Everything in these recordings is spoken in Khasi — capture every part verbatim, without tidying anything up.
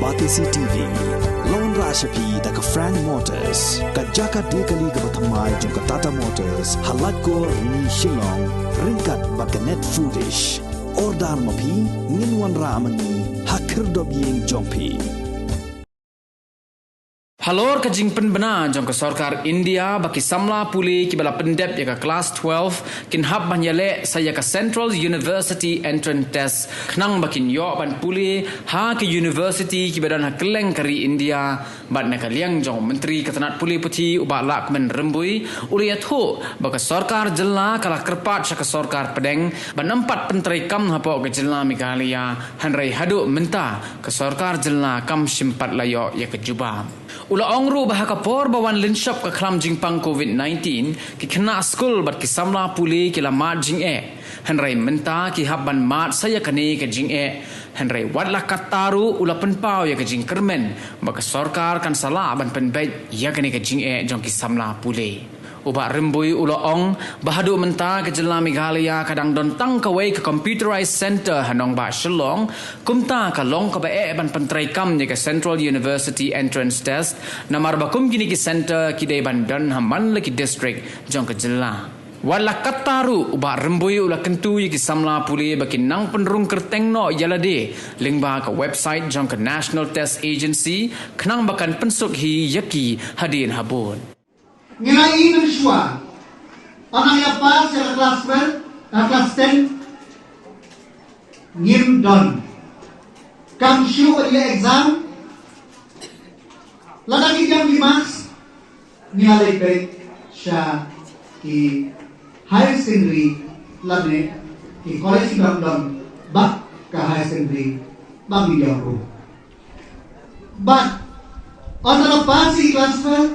Batesi T V la wanrah sha phi da ka Frank Motors, ka jaka die kali kaba thymmai jong ka Tata Motors, ha Laitkor Rni Shillong, ryngkat bad ka Net Foodish. Order ma phi, ngin wanrah ma ngi ha khyrdop ïing jong phi. Halor ka jingpynbna jong ka sorkar India ba ki samla pule kiba la pyndep ïa ka klas twelve kin hap ban ïaleh sa ïa ka Central University Entrance Test khnang ba kin ïoh ban pule ha ki university kiba don ha kylleng ka ri India. Bad na ka liang jong u Myntri ka tnat pule puthi u Bah Lahkmen Rymbui u la ïathuh ba ka sorkar jylla ka la kyrpad sha ka sorkar pdeng ban ym pat pyntreikam hapoh ka jylla Meghalaya, hynrei haduh mynta ka sorkar jylla kam shym pat la ïoh ïa ka jubab. U la ong ruh ba ha ka por ba wan lynshop ka khlam jingpang covid nineteen, ki khynnah skul bad ki samla pule ki la mad jingeh. Hynrei mynta ki hap ban mad sa ïa kane ka jingeh. Hynrei wat la katta ruh u la pynpaw ïa ka jingkyrmen ba ka sorkar kan sa lah ban pynbeit ïa kane ka jingeh jong ki samla pule. U Bah Rymbui u la ong ba haduh mynta ka jylla Meghalaya ka dang don tang kawei ka computerized center ha nongbah Shillong, kumta ka long kaba eh ban pyntreikam ïa ka Central University Entrance Test, namar ba kum kine ki center ki dei ban don ha man la ki district jong ka jylla. Wat la katta ruh u Bah Rymbui u la kyntu ïa ki samla pule ba kin nang pynrung kyrteng noh ïa lade lyngba ka website jong ka National Test Agency khnang ba kan pynsuk hi ïa ki hadien habud. Ngi la ïohi mynshuwa, ynda ngi la pass ïa ka klas twelve, ka klas ten, ngim don. Kam shu ïa exam, lada ki jam ki marks, ngi la leit beit sha ki higher secondary lane ki college ki dang don bad ka higher secondary ba ngi ïoh ruh. Bad ynda la pass ïa ki klas twelve,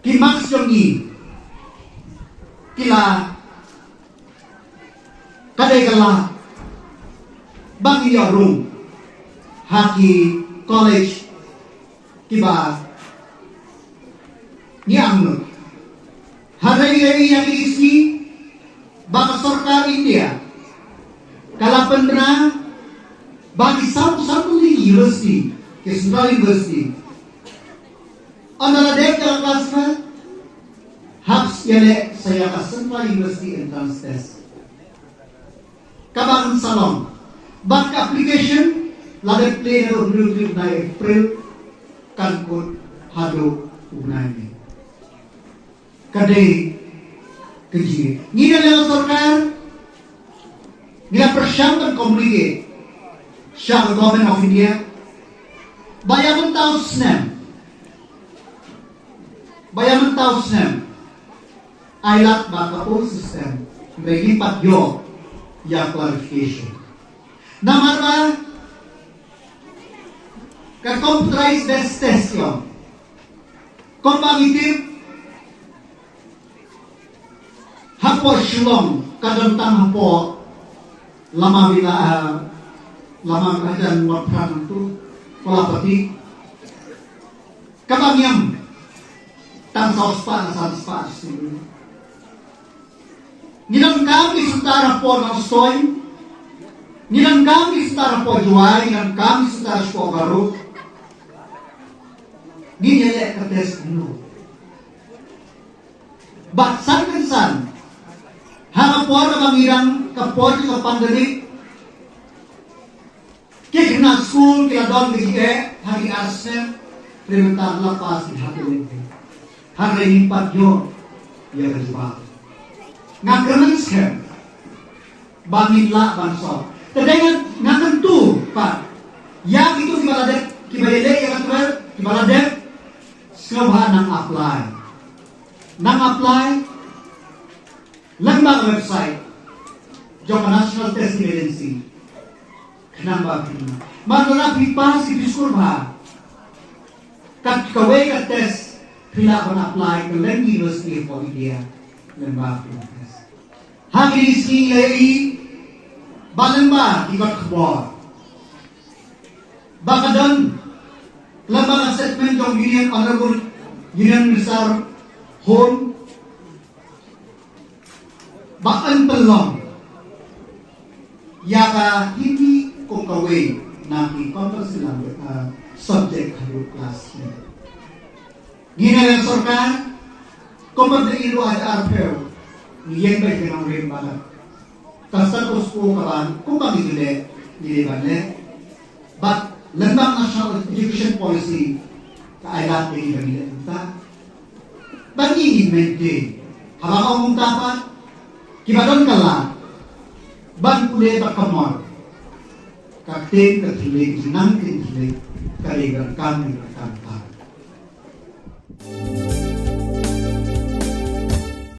ki marks jong ngi ki la ka dei ka la ba ngi ïoh rung ha ki college kiba ngi angnud. Hynrei ngi ïohi ïa kine ki sngi ba ka sorkar India ka la pynbna ba ki saw saw tylli ki university, ki central university, ynda la dep ïa ka klas twelve, hap ïaleh sa ïa ka Central University Entrance Test. Kaba ngi sa long bad ka application la dep plie naduh hynriew tarik u bnai April, kan kut haduh u bnai May. Ka dei ka jingeh. Ngi na level sorkar ngi la pyrshang ban communicate sha ka Government of India ba ïa mynta u snem, ba ïa mynta u snem ai lad bad ka old system, hynrei ngim pat ïoh ïa clarification. Namar ba ka computerized test, test ïa, kumba ngi tip, hapoh Shillong ka don tang hapoh Lamavilla, ah, Lamavilla, hajan Watphra tu, Kolapati. Kaba ngiam tang saw spah na san spah shi. Ngi donkam ki center hapoh Nongstoiñ, ngi donkam ki center hapoh Jowai, ngi donkam ki center hapoh Garo. Ngin ïaleh ka test kumno? Bad san kynsan, ha ka por kaba ngi dang, ka por ka pandemic, ki khynnah skul ki la don ka jingeh ha ki ar snem, hynrei mynta la pass ki ha ka lynti. Hynrei ngim pat ïoh ïa ka jubab. Nga kyrmen skhem ba ngin lah ban sop. Te dei nga, nga kyntu pat ïa kito kiba la dep, kiba ïaleh ïa ka twelve, kiba la dep, sngewbha nang apply. Nang apply lyngba ka website jong ka National Testing Agency. Khnang ba phi, ma lada phi pass, phi score bha, kat kawei ka test phi lah ban apply kylleng ki university of India lyngba ka test. Ha kine ki sngi ngi ïohi ba lyngba ki kot khubor ba ka don lyngba ka statement jong Union, Honourable Union Minister Home, ba yn pynlong ïa ka Hindi kum kawei Na ki compulsory language, uh, subject haduh class three. Ngi na sorkar, kumba da i ruh ar phew, ngi ïeng bad ki nongrim ba ka status quo ka ban, kumba ngi ju leh, ngi dei ban leh. Bad lyngba National Education Policy, ka ai lad ïa ngi ban leh kumta. Ban ïa ngi maintain. Haba ong kumta pat, kiba don ka lad ban pule bad ka mon, ka ktien ka thylliej, nang ktien thylliej, ka dei ban kam, ka dei ban kam.